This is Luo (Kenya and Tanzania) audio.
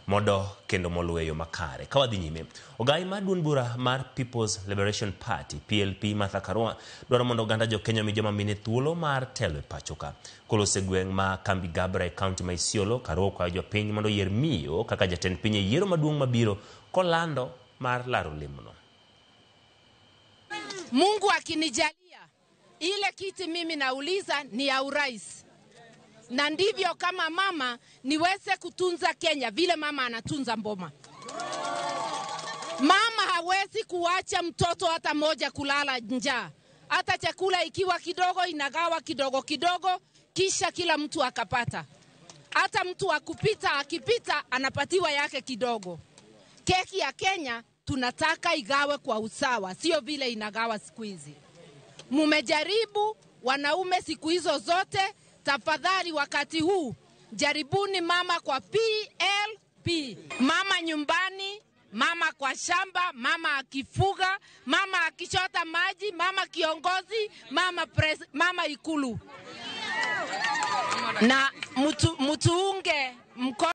Modo kendo moluwe yo makare. Ka wadhi nyime, ogai mar duond bura mar People's Liberation Party PLP Martha Karua dwaro mondo oganda jo Kenya omi joma mine thuolo mar telo e pacho ka. Koloso e gweng' ma Kambi Gabra e kaunti ma Isiolo, Karua okwayo jopiny mondo oyier miyo kaka jatend piny e yiero maduong' mabiro kolando mar laro lemono. Mungu akinijalia ile kiti mimi nauliza ni ya urais, na ndivyo kama mama niweze kutunza Kenya vile mama anatunza mboma. Mama hawezi kuacha mtoto hata moja kulala njaa, hata chakula ikiwa kidogo inagawa kidogo kidogo, kisha kila mtu akapata. Hata mtu akupita akipita anapatiwa yake kidogo. Keki ya Kenya tunataka igawe kwa usawa, sio vile inagawa siku hizi. Mumejaribu wanaume siku hizo zote, tafadhali wakati huu jaribuni mama kwa PLP, mama nyumbani, mama kwa shamba, mama akifuga, mama akichota maji, mama kiongozi, mama pres, mama Ikulu, na mutuunge mkono.